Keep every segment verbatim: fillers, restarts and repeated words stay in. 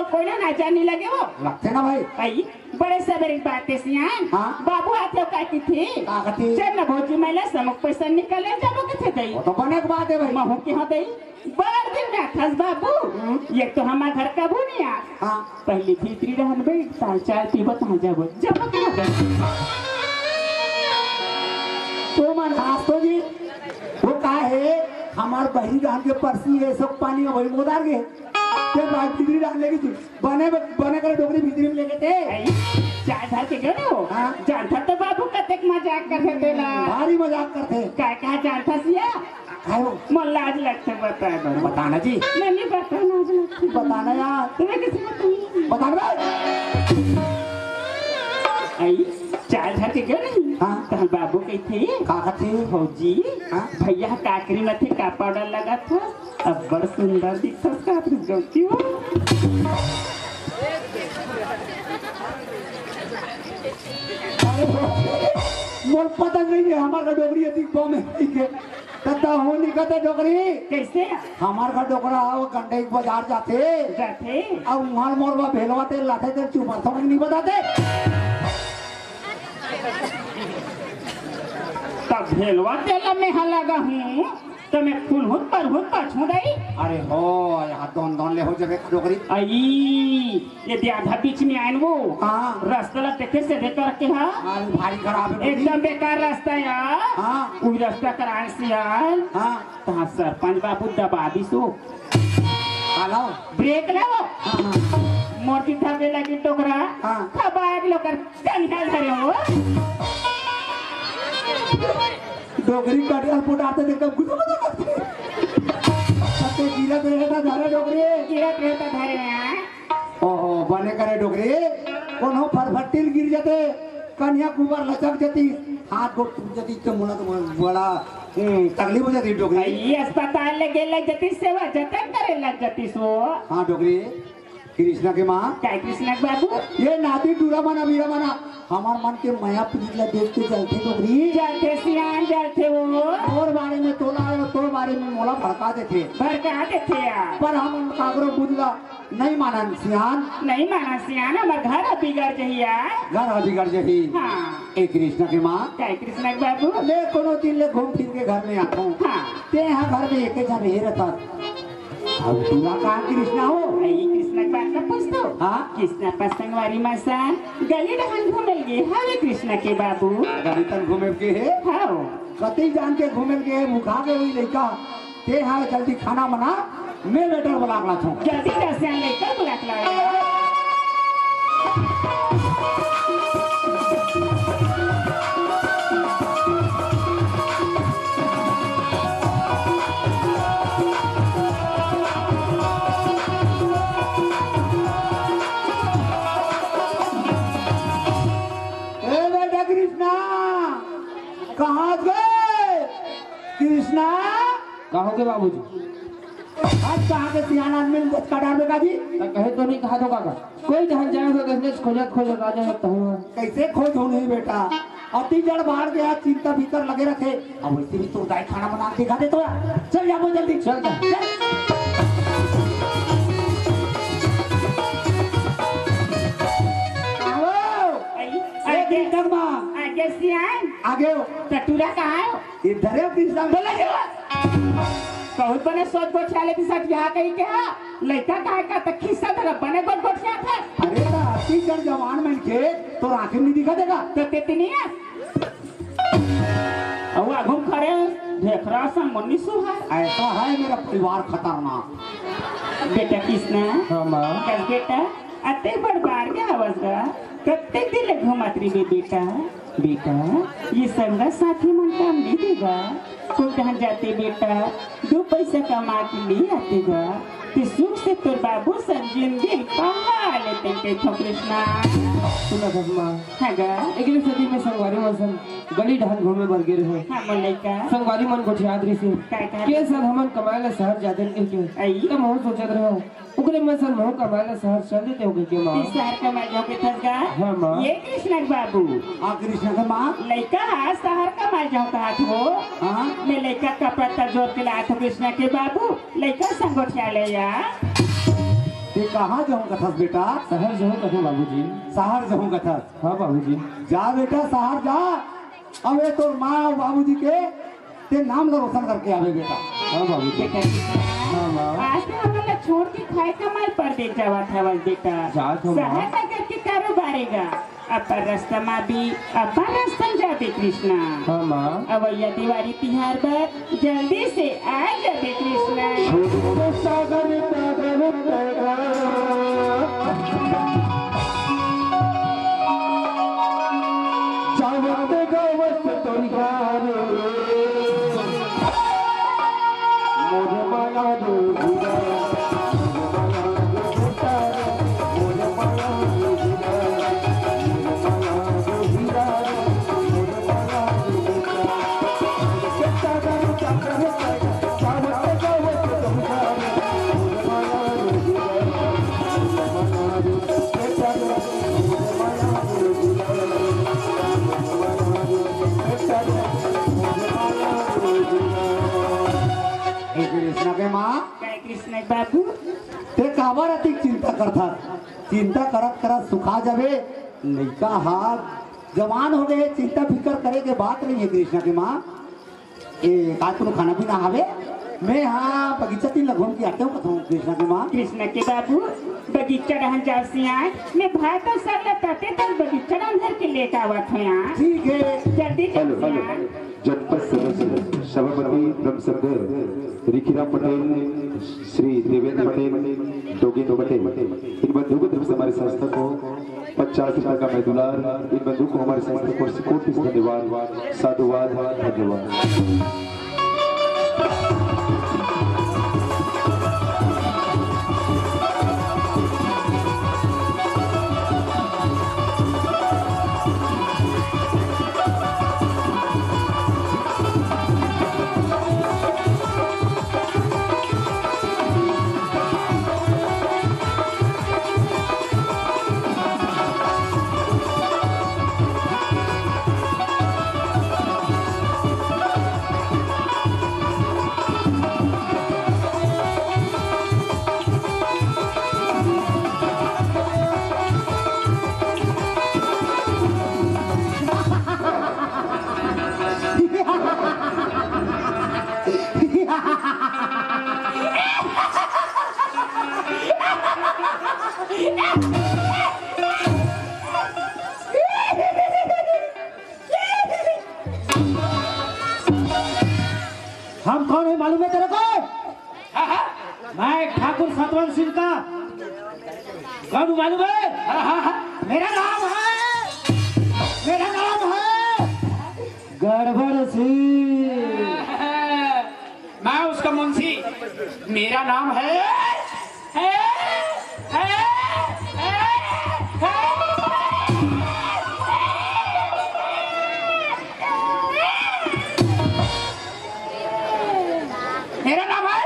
कोनो नजर नइ लगे वो। लगथे ना भाई। अई, बड़े सबेरे के बात हे सियान। हाँ। बाबू आथे का कथे? का कथे? चल ना भौजी, मैं ला समुक पैसा निकाले जाबो कथे दई। वो तो बने के बात हे भाई। महू के हाँ दई। बड़ दिन में आथस बाबू। हम्म। ये तो हमार घर कभू नइ आस। हाँ। पहले भीतरी रहन बे, ताल चाय पीबो, तहाँ जाबो। जाबो कहाँ बे? तो मन खास तो जी, वो का हे, हमार बहिरी रहन के परसी हे, सब पानी में वही मोदार गे। ते बात भीतरी रहन लेगी थी। बने, बने करे डोकरी भीतरी में लेगे ते। अई, चाय धर के गयो ना वो। हाँ। जानथस तो बाबू कतेक मजाक करथे तेला। भारी मजाक करथे। का, का जानथस या? काय हो? मोला लाज लगथे बताए बर। बता ना जी। नहीं, नहीं, बता ना, लाज लगथे। बता ना यार। तुम्हें किसी को तुम बता ना। अई, चाय धर के गयो नहीं? हाँ। तहन बाबू कहिथे, का कथे? भौजी, हाँ? भैया का क्रीम थे, का पाउडर लगाथस? अब्बड़ सुंदर दिखथस का, क्यों? अरे, मोर पता नहीं हे, हमार का डोकरी अतिक बम हे, ठीक हे। त तहूँ नइ कथे डोकरी। कइसे? हमार घर डोकरा ह, वो गंडई के बाजार जाथे। जाथे। अउ उहाँ मोर बा भेलवा तेल लाथे, तेल चुपा थोड़ा नइ बताथे। तब भेलवा तेल में हा लगा हूँ, तो मैं फुलहुत परहुत पाछू दई। अरे हो, यहाँ दोन दोन ले हो जाबे डोकरी। अई, ये दे आधा बीच में आयन वो। हाँ। रास्ता ला देखे से दे करके हा। हाँ, भारी खराब हे। एकदम बेकार रास्ता यार। हाँ। उही रास्ता कर आयन से यार। हाँ। तहाँ सरपंच बाबू दबा दिस वो। का लाओ? ब्रेक लाओ। हाँ, हाँ। मोर की धबे लगी टोकरा। हाँ। खबाग लोकर कनिया धरे हो। डोकरी कटिया पोटाते देख के गुदो गुदो करथे। सबके गिरत रहे था धरे डोकरी। गिरत रहे था धरे हैं। ओहो, बने करे डोकरी, कोनो फरफट्टी ल गिर जते, कनिया कुबर लचक जती, हाथ गोड़ टूट जती, तो मोला तो बड़ा, हम्म, तकलीफ हो जती डोकरी। ये अस्पताल ले गेले जती, सेवा जतन करे लग जती सो। हाँ डोकरी, कृष्णा के माँ। काय कृष्णा के बाबू? ये नाती टूरा मना, बीरा मना, हमार मन के मया प्रीत ला देख के जलथे डोकरी। जलथे सियान, जलथे वो। तोर बारे में तोला आयो, तोर बारे में मोला भड़का देथे। भड़का देथे यार। पर हम काकरो बुझला नहीं मानन सियान। नहीं मानन सियान, हमर घर ह बिगड़ जही यार। घर ह बिगड़ जही। हाँ। ए कृष्णा के माँ। काय कृष्णा के बाबू? ले कोनो दिन ले घूम फिर के घर में आथों। हाँ। ते यहाँ घर में एके झन हे रहता। अब तोला का कृष्णा हो? अई कृष्णा के बात ला पूछ तो। हाँ? कृष्णा अपन संगवारी मन सन गली डहन घूमे ल गे हवे कृष्णा के बाबू। गली तन घूमे के हे? हाँ। कतई जान के घूमे ल गे हे, भुखा गे होही लइका। ते हा जल्दी खाना बना, मैं वेटर बुला के लाथों। जल्दी जा सियान लइका बुला के ला। ए बेटा कृष्णा, कहाँ गे? कृष्णा। का होगे बाबूजी? आज कहाँ के सियान आदमी ल दचका डारबे का जी? त कहे तो नहीं कहा तो काका। कोई जहाँ जाए हो, किसने खोजत खोजत आ जाए तो हुआ। कैसे खोज हो नहीं बेटा? अति जड़ बाढ़ के आज चिंता भीतर लगे रखे। अब वैसे भी तो दाई खाना बना के दिखा दे तो यार। चल जाबो जल्दी। चल जा। चल। आओ। आई, ए, आगे। दीपक माँ। आगे सियान। आगे हो। टटूरा कहाँ हो? इधर है कृष्णा। बोला जी। बहुत बने सोच गोठिया ले दिसत यहाँ कहीं के हा। लइका काय का त खिस्सा धरा बने गोठ गोठिया था। अरे त अति जड़ जवान मन के तो आँखी में नहीं दिखा देगा। तो तेती नहीं है। अउ आगू खड़े ढेखरा सन मुन्नी सुहार। ऐसा है मेरा परिवार खतरनाक। बेटा कृष्णा। हाँ माँ। कस बेटा, अते बड़ बाढ़ के हवस गा, कत्ते दिन ले घूमत रहिबे बेटा? बेटा, ये संगा साथी मन काम नहीं देगा। कोई कहाँ जाते बेटा, दो पैसा कमा के ले आते गा। ते सुख से तोर बाबू सन जिंदगी पहा लेते कहिथों कृष्णा। सुना धर्मा। हाँ गा। एकरे सेती में संगवारी मन सन गली डहन घूमे बर गे रहे। हाँ, मोर लइका। संगवारी मन गोठियात रहिसे। काय, काय? के सन हमन कमाए ला शहर जातेन कहिके। अई। त महू सोचत रहे। ओकरे मन सन महू कमाए ला शहर चल देते हो कहिके माँ। ती शहर कमाए जाओ कहिथस गा? हाँ, माँ। ये कृष्णा के बाबू। हाँ, कृष्णा के माँ। लइका हा शहर कमाए जाओ कहत हो। हाँ। मैं लइका कपड़ा तक जोर के लात हो कृष्णा के बाबू। लइका संग गोठिया ले या। ते कहाँ जहूँ कथस बेटा? शहर जहूँ कथों बाबूजी। शहर जहूँ कथस? हाँ बाबूजी। जा बेटा शहर जा, अबे तोर माँ अउ बाबूजी के ते नाम ला रोशन करके आबे बेटा। हाँ बाबूजी। बेटा, हाँ माँ। आज तो हमन ला छोड़ के खाए कमाए परदेस जावत हवस बेटा। जात हो माँ। शहर नगर के कारोबार हे गा। अपन रस्ता मा भी, अपन रस्ता जाबे कृष्णा। हाँ माँ। अवइया देवारी तिहार बर जल्दी से आ जाबे कृष्णा। छोटे सागर सागर पैदा, जावत गावत तोरिया रे। मोर माया रे। हे कृष्णा के माँ, काय कृष्णा बाबू? ते काबर अतिक चिंता करथस? चिंता करत करत सुखा जाबे। लइका हा जवान हो गए, चिंता फिकर करे के बात नहीं है कृष्णा के माँ। ए, का कोनो खाना पीना हावे? मैं हाँ बगीचा तीर ला घूम के आते हूँ, कथों कृष्णा के माँ। कृष्णा के बाबू, बगीचा डहन जाव सियान, मैं भात अउ साग ला ताते तक बगीचा डहन धर के लेट आवत हूँ यार। ठीक है। जल्दी जाव हेलो, हेलो। सियान। जनपद सदस्य सभापति ब्रह्म संघ रिखीराम पटेल, श्री देवेंद्र पटेल, डोगेंद्र पटेल, इन बंधुओं की तरफ से हमारी संस्था को पचास रुपए का मैं दुलार, इन बंधुओं को हमारी संस्था को कोटि कोटि धन्यवाद, साधुवाद, धन्यवाद। हम कौन है मालूम है तेरे को? हाँ, हाँ। मैं ठाकुर सतवंत सिंह का। कौन हूँ मालूम है? हाँ, हाँ, हाँ। मेरा नाम है, मेरा नाम है गड़बड़ सिंह। मैं उसका मुंशी। मेरा नाम है, है, है, है, है। मेरा नाम है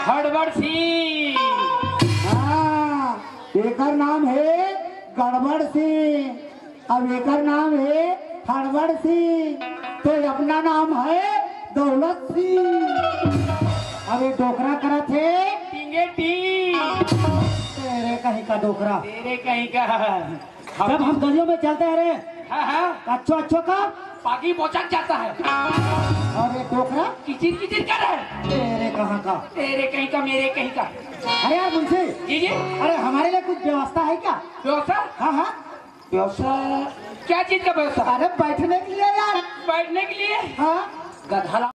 हड़बड़ सिंह। हाँ, एकर नाम है गड़बड़ सिंह। अब एकर नाम है हड़बड़ सिंह, तो अपना नाम है दौलत सिंह। अब ये डोकरा करत है। टिंगे टिंग। तेरे कहीं का डोकरा। तेरे कहीं का। जब हम गलियों में चलते हैं रे, हाँ, हाँ। अच्छो अच्छो का पागी बोचक जाता है। और ये डोकरा किचिर किचिर कर रहा है। तेरे कहाँ का? तेरे कहीं का, मेरे कहीं का। अरे यार मुंशी। जी, जी। अरे हमारे लिए कुछ व्यवस्था है क्या? व्यवस्था? हाँ, हाँ। व्यवस्था? क्या चीज का व्यवस्था? अरे बैठने के लिए यार। बैठने के लिए? हाँ। गधा ला-